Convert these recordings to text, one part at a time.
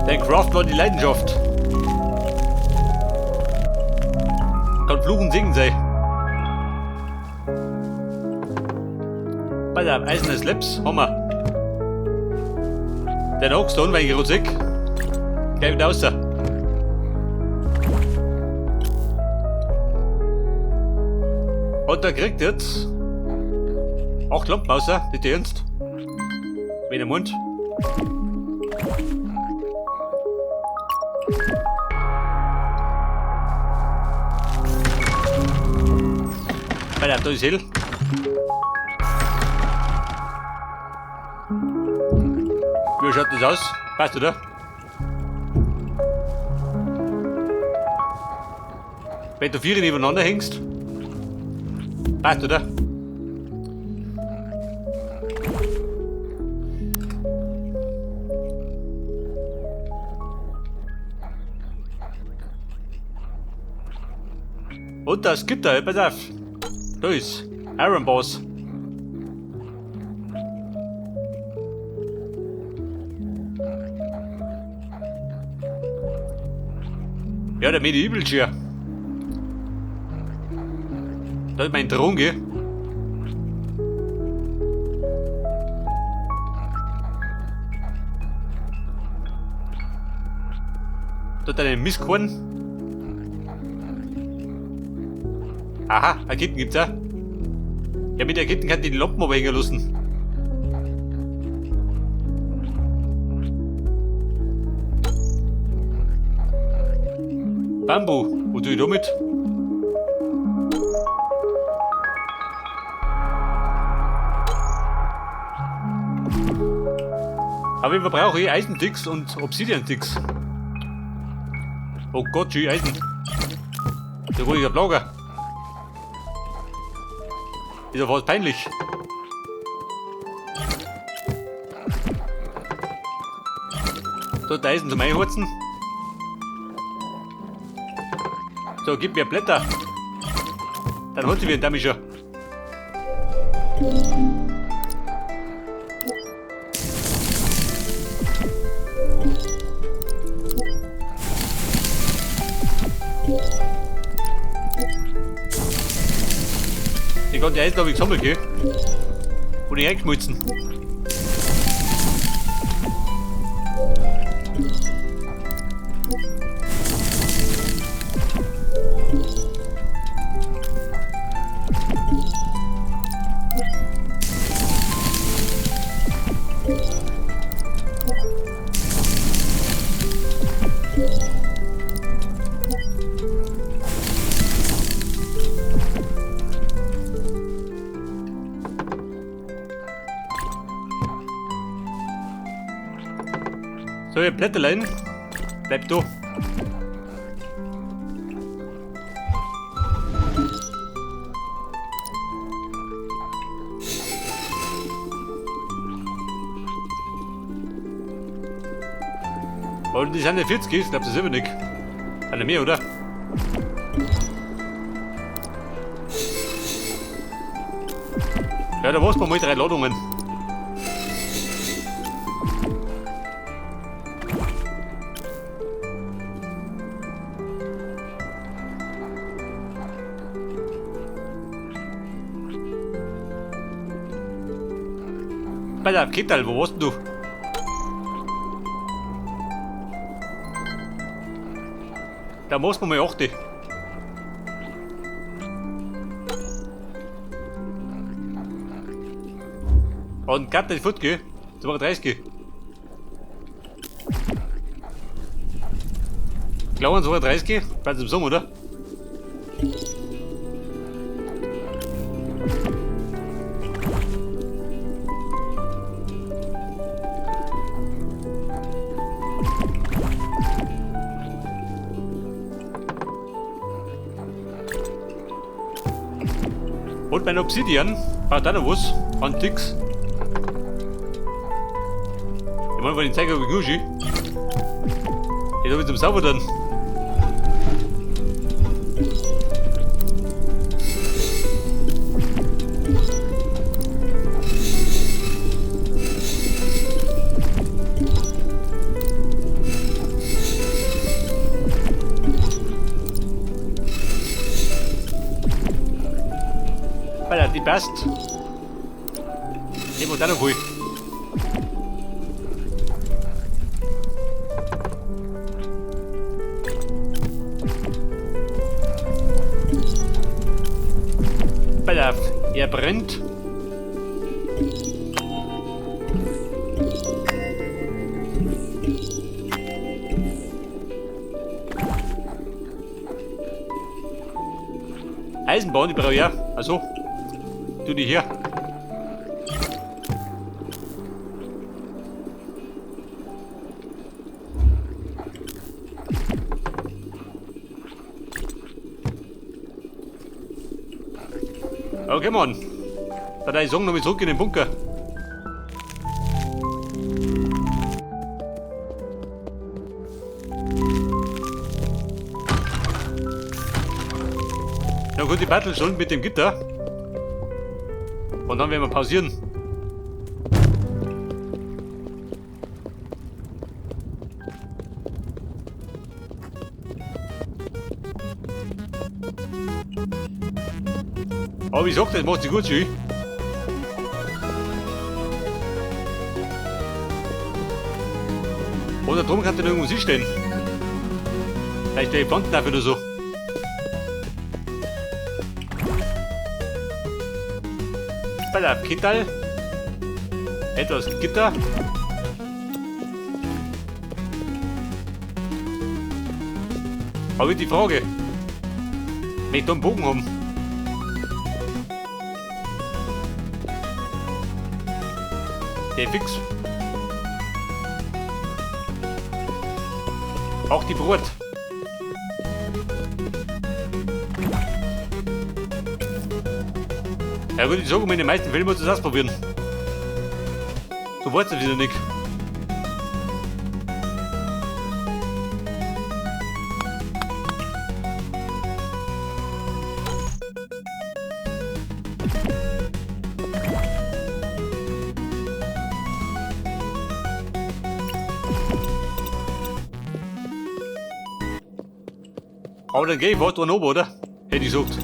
Dein Craft war die Leidenschaft. Kann Fluch und Segen sein. Bei der Eisernes Slaps haben wir. Den Oxton, weil ich gerade sehe. Gleich wieder raus. Und da kriegt jetzt 8 Lampen raus, nicht ernst. Wenn der Mund. Bei der, da ist hell. Wie schaut das aus? Passt, oder? Wenn du 4 nebeneinander hängst. Passt, oder? Und das Gitter, pass auf. Da ist Iron Boss. Ja, der Medieval Chair. Das ist mein Thron, gell? Dort einen Mistkorn. Aha, Raketen gibt's auch. Ja, mit Raketen kann ich die Lampen aber hängen lassen. Bambu, wo tue ich damit? Aber ich brauche eh Eisenticks und Obsidian-Ticks. Oh Gott, schön Eisen. Der ruhiger Blogger. Ist ja fast peinlich. Dort Eisen zum Einhurzen. So, gib mir Blätter. Dann holt sie wieder den schon. Die ganze Eisen habe ich gesammelt, gell? Und ich eingeschmolzen. So, ihr Blätterlein, bleibt da. Und die sind ja 40, ich glaub, das ist immer nicht. Alle mehr, oder? Ja, da war's mal 3 Ladungen. Bei der Kittel, wo warst denn du? Da muss man mal 8. Und grad nicht fort, gell? 32. Glauben 32? Bleibt im Sommer, oder? Und mein Obsidian, braucht auch noch was, an Ticks. Ich meine, von den Zeiger wie Gucci. Ich hab jetzt zum Sauber dann. passt. Die macht auch noch viel. Pass auf, er brennt. Eisenbahn, die brauche ich auch. Also, tu die hier. Okay, Mann. Dann würde ich sagen, nochmal zurück in den Bunker. Na gut, die Battle schon mit dem Gitter. Und dann werden wir pausieren. Aber wie gesagt, das macht sich gut, schön. Oder drum kann der irgendwo hinstellen. Vielleicht die Pflanzen dafür oder so. Pass auf, Kittel. Etwas Gitter. Aber die Frage. Möchte ich da einen Bogen haben? Der fix. Auch die Brot. Ja gut, ich sage, in den meisten Fällen muss ich das ausprobieren. So wollt's ja wieder nicht. Aber dann geh ich fast oben, oder? Hätte ich gesagt.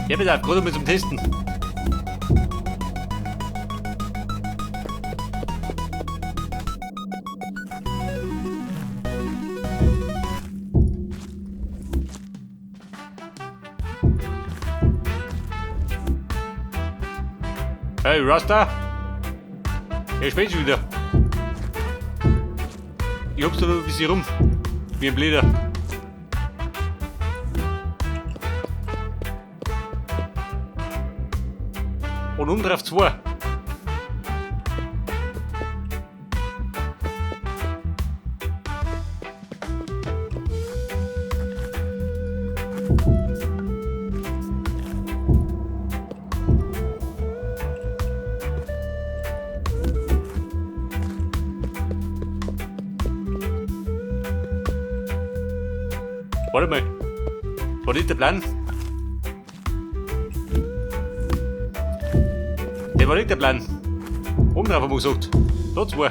Ja, bitte, gerade mal zum Testen. Hey Rasta! Er spät schon wieder. Ich hab's da noch ein bisschen rum. Wie ein Bläder. Und um drauf 2. Warte mal. War nicht der Plan? Der war nicht der Plan. Oben drauf haben wir gesagt. Da zwei.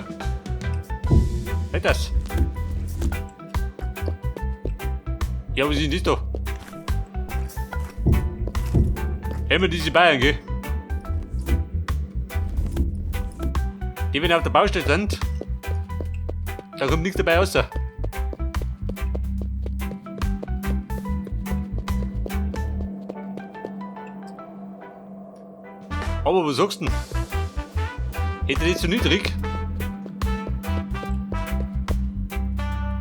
Nicht das. Ja, was ist denn das da? Immer diese Bayern, gell? Die, wenn auf der Baustelle sind, da kommt nichts dabei raus. Aber was sagst du denn? Hätte nicht zu niedrig?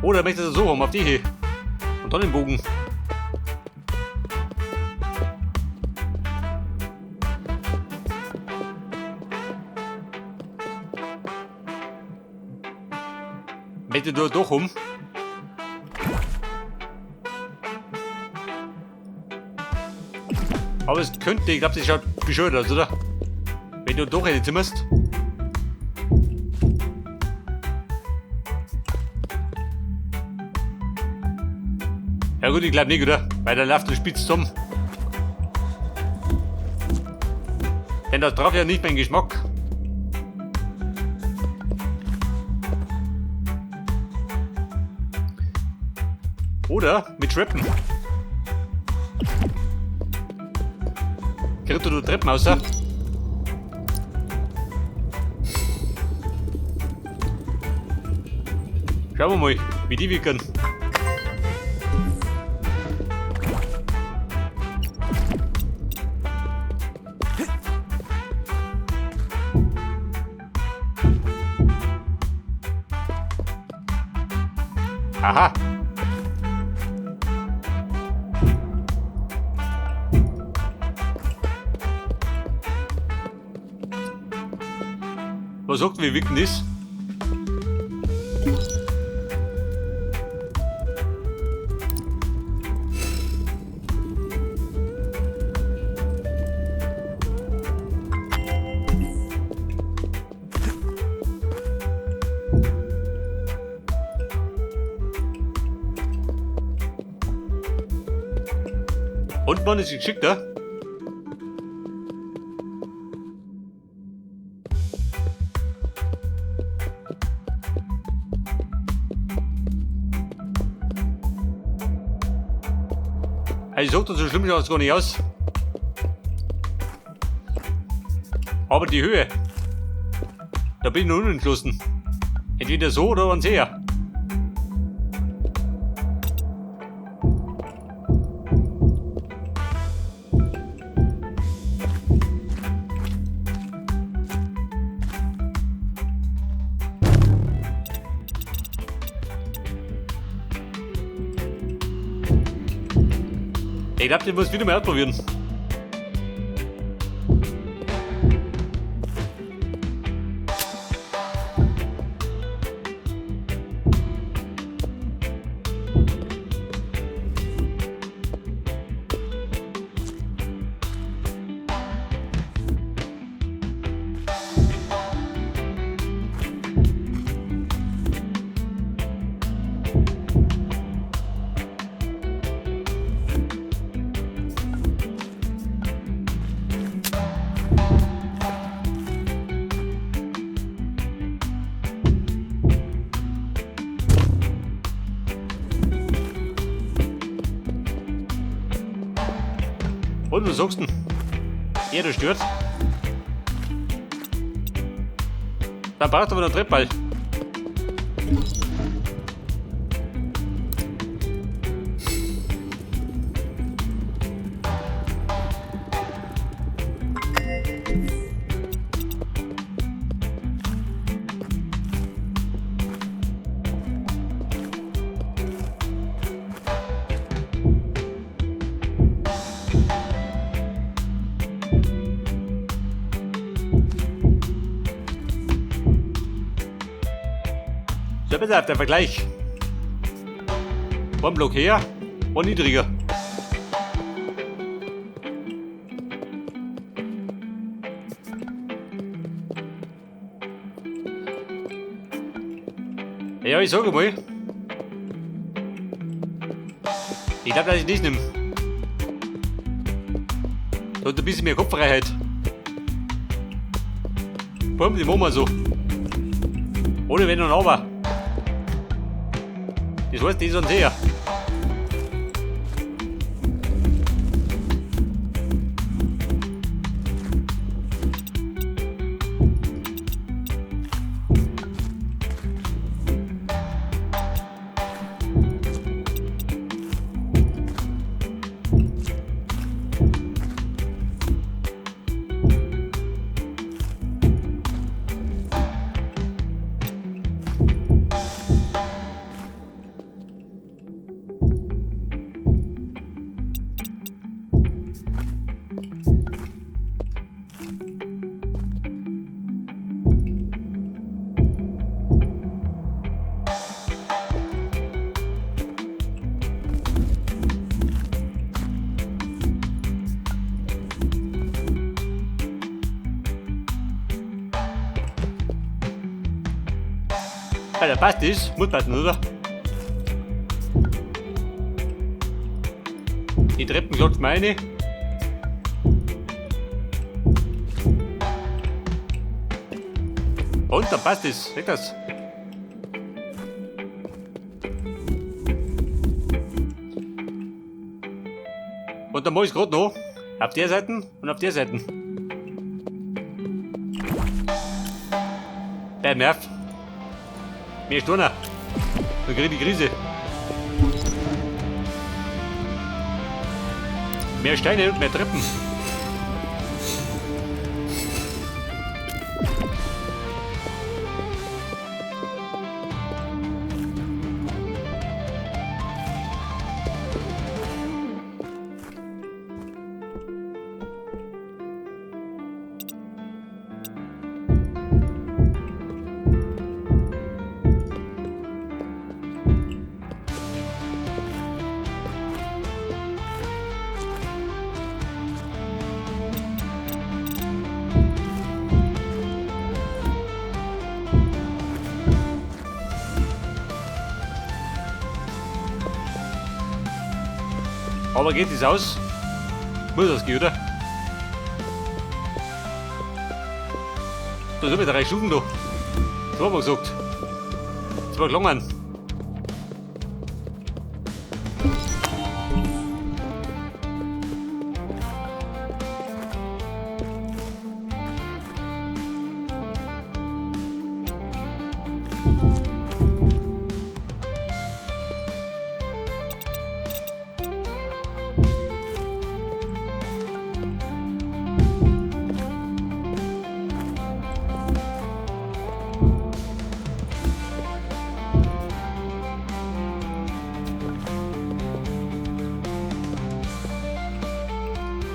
Oder möchtest du so haben, auf die hier? Und dann den Bogen. Möchte du doch um? Aber es könnte, ich glaube, das schaut bescheuert aus, oder? Wenn du doch eine zimmerst. Ja gut, ich glaub nicht, oder? Weil dann läuft der Spitz zusammen. Denn das traf ja nicht meinen Geschmack. Oder mit Treppen. Kriegst du Treppen raus? Schauen wir mal, wie die wirken. Aha. Was sagt, wie wirken das? Und man ist geschickter. Also so schlimm schaut es gar nicht aus. Aber die Höhe, da bin ich noch unentschlossen. Entweder so oder ganz her. Ich glaube, den muss ich wieder mal ausprobieren. Und was sagst du denn? Ja, das stört. Dann braucht aber noch einen Treppball. So, pass auf, der Vergleich. Ein Block her, ein niedriger. Ja, ich sage mal. Ich glaube, dass ich das nehme. Da hat ein bisschen mehr Kopffreiheit. Vor allem die machen wir so. Ohne Wenn und Aber. Das heißt, die sind sehr. Ja, passt das, muss passen, oder? Die Treppen klotzt meine. Und dann passt es. Seht das? Und dann mach ich's grad noch. Auf der Seite und auf der Seite. Der Nerv. Mehr Sturner. Dann krieg ich die Krise. Mehr Steine und mehr Treppen. Aber geht es aus? Muss das gehen, oder? Da sind wir 3 Stufen da. Das haben wir gesagt. 2 Klangen.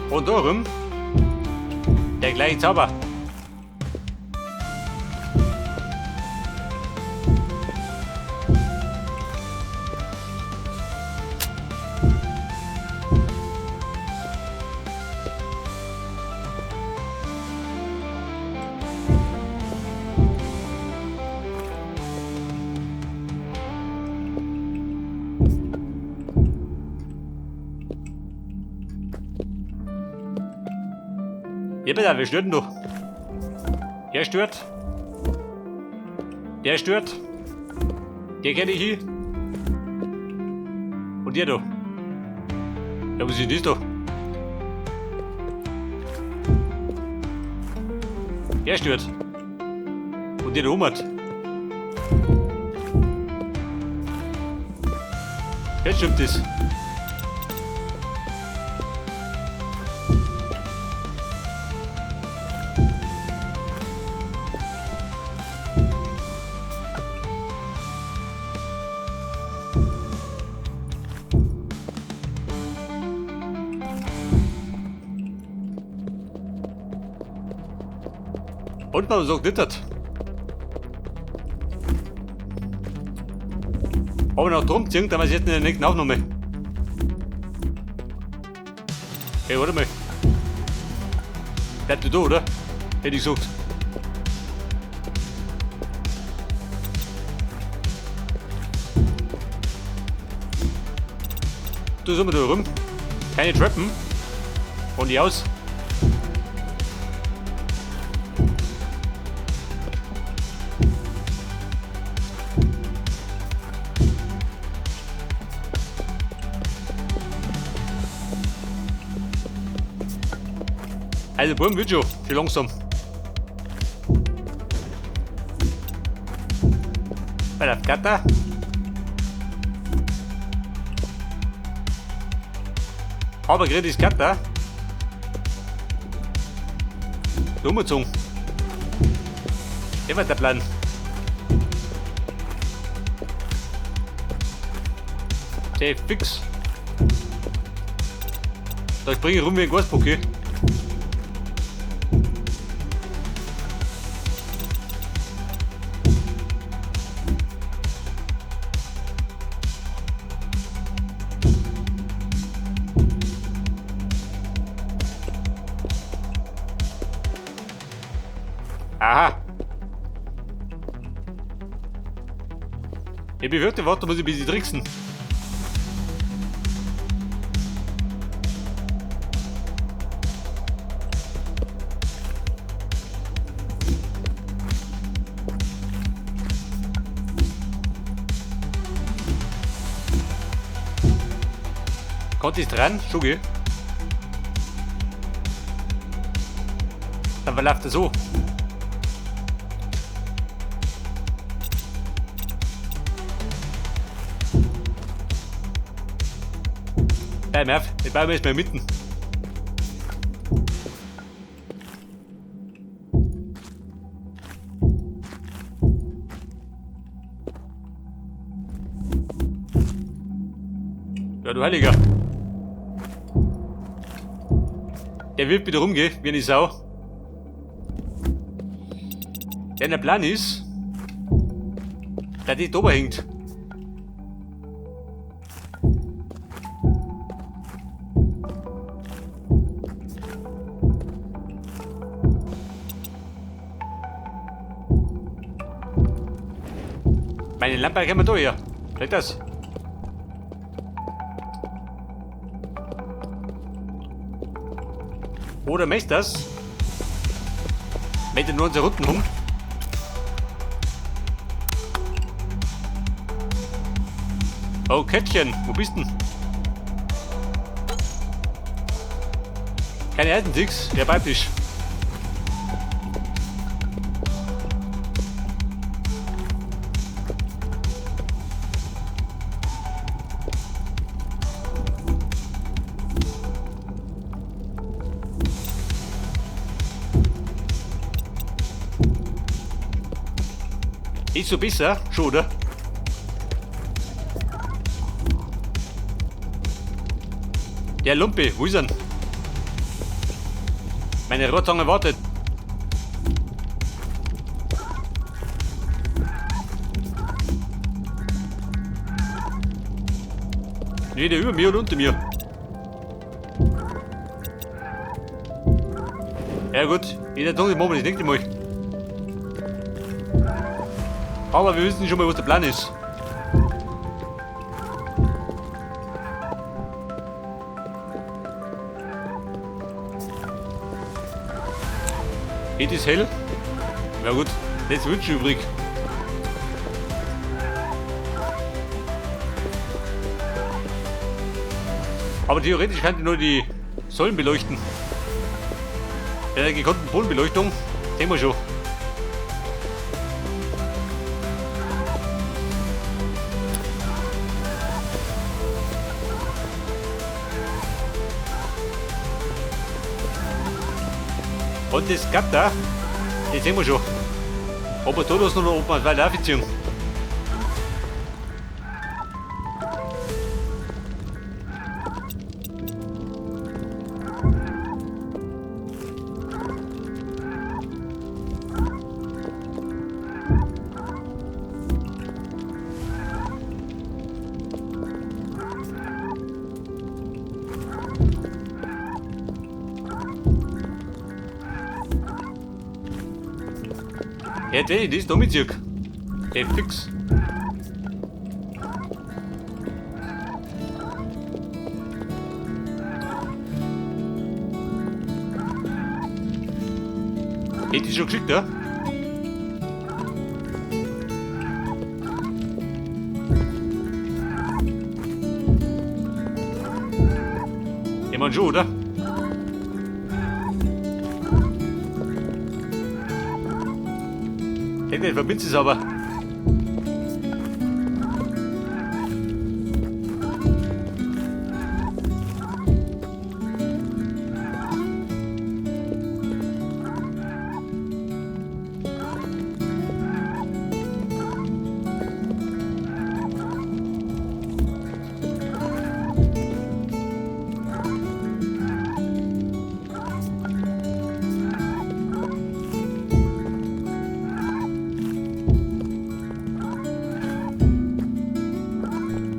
Und darum der gleiche Zauber. Ja, bitte, wer stört denn da? Der stört. Der stört. Der kenne ich hier. Und der da. Ja, was ist denn das da? Der stört. Und der da oben hat. Jetzt stimmt das. Und man so glittert. Aber noch drum ziehen, dann ist jetzt in der nächsten Aufnahme. Hey, warte mal. Bleib du da, oder? Hätte ich gesagt. Da sind wir da rum. Keine Treppen. Und die aus. Also Buben wird schon, schon langsam. Bei der Gatter. Aber gerade ist Gatter. Da umgezogen. Immer der Plan. Der fix. Da springe ich rum wie ein Gasbock. Aha. Ich befürchte, warte, muss ich ein bisschen tricksen. Kommt es dran? Schon, gell? Dann verläuft er so. Bleib auf, den bauen wir jetzt mal mitten. Ja, du Heiliger. Der wird wieder rumgehen, wie eine Sau. Denn der Plan ist, dass die da hängt. Meine Lampe kann man da hier. Vielleicht das. Oder möchte das? Möchte nur unsere Runden rum. Oh, Kätzchen, wo bist denn? Keine Eisensticks, der bleibt dich. Ist so besser, schon, oder? Der Lumpe, wo ist er? Meine Rohrzange wartet. Entweder über mir oder unter mir. Ja gut, in der Dunkel machen wir das nächste Mal. Aber wir wissen schon mal, was der Plan ist. Geht es hell? Na gut, letzte Wünsche übrig. Aber theoretisch kann ich nur die Säulen beleuchten. Ja, der gekonnten Bodenbeleuchtung, sehen wir schon. Und das Gatter, das sehen wir schon. Ob wir da lassen oder ob wir weiter aufziehen. Ja, der ist da mit Der fix. Hätte ich schon geschickt, ja? Ich mein schon, oder? Der verbindet es aber.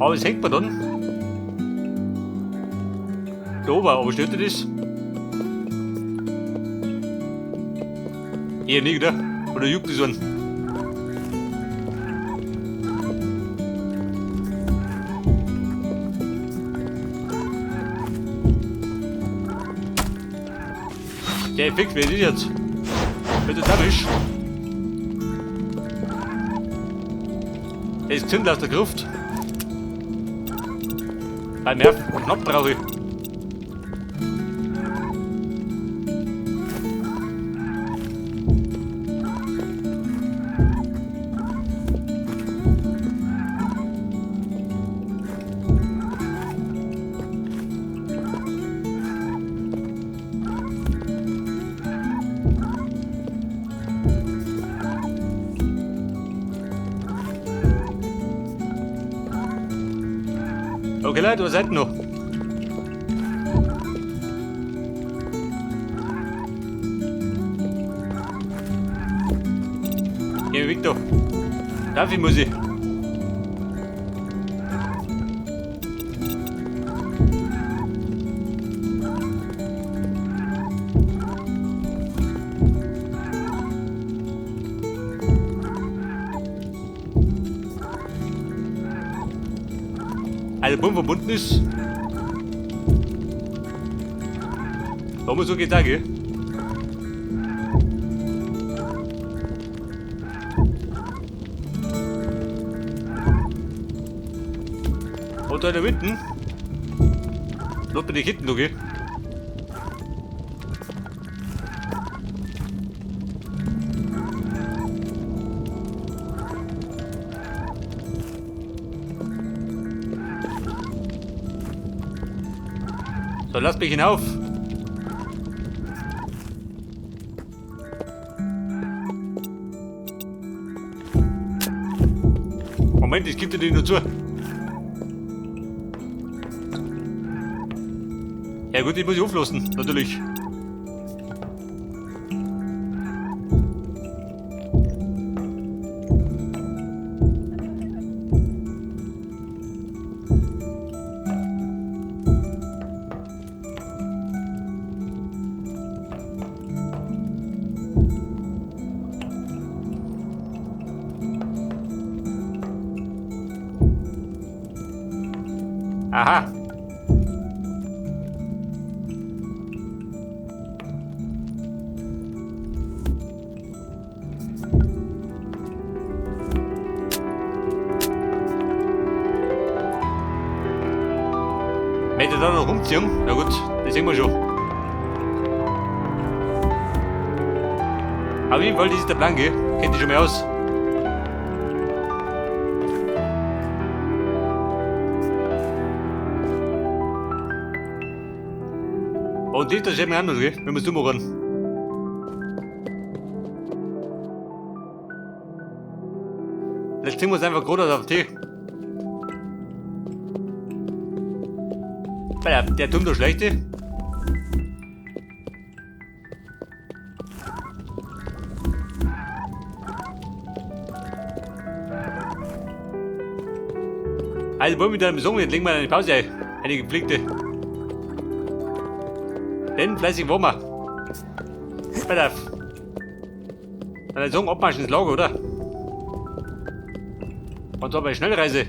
Aber es hängt man dann. Da oben, aber stört das? Eher nicht, oder? Oder juckt das an? Der Effekt, wer ist jetzt? Bitte da bist. Der ist Zündel aus der Gruft. Bei mehr Knopf brauche ich. Okay, Leute, was seid ihr noch? Geh weg da. Darf ich, muss ich. Also Bund verbunden ist. Warum so geht's auch, gell? Und da in der Mitte. Lot bin ich hinten, okay? So, lass mich hinauf. Moment, ich gebe dir die nur zu. Ja gut, ich muss ich auflassen, natürlich. Aha. Möchte da noch rumziehen? Na gut, das sehen wir schon. Auf jeden Fall, das ist der Plan, gell? Kennt ihr schon mal aus. Und das ist eben anders, gell? Wenn wir es so machen. Vielleicht ziehen wir es einfach gerade auf den Tee. Weil der tut doch schlechte. Also wollen wir dann sagen, jetzt legen wir eine Pause ein. Eine gepflegte. Denn fleißig wollen wir. Pass auf. Dann sagen, Abmarsch ins Lager, oder? Und zwar bei Schnellreise.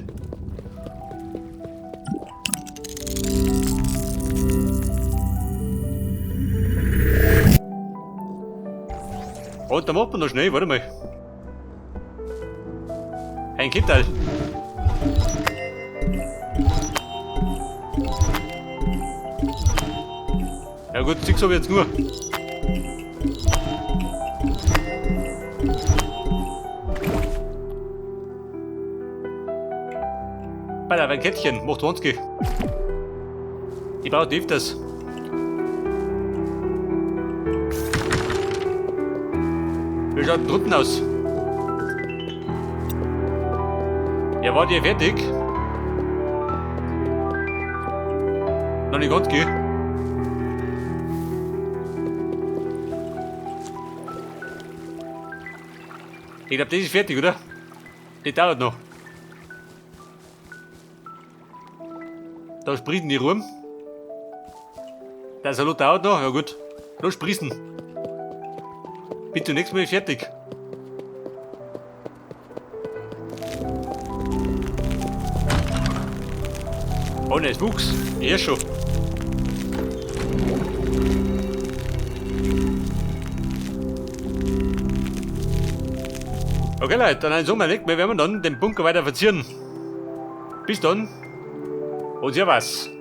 Und dann macht man noch schnell, warte mal. Ein Kittel. Ja gut, 6 habe ich jetzt nur. Bei der ein Kettchen, macht 20. Ich brauche öfters. Wie schaut denn drunten aus? Ja, war die fertig? Noch nicht ganz, gell? Ich glaub, das ist fertig, oder? Das dauert noch. Da sprießen die rum. Der Salat dauert noch, ja gut. Los sprießen. Bin zunächst mal fertig. Oh ne, es wuchs. Ja schon. Okay Leute, dann ein Sommer, wir werden dann den Bunker weiter verzieren. Bis dann. Und servus.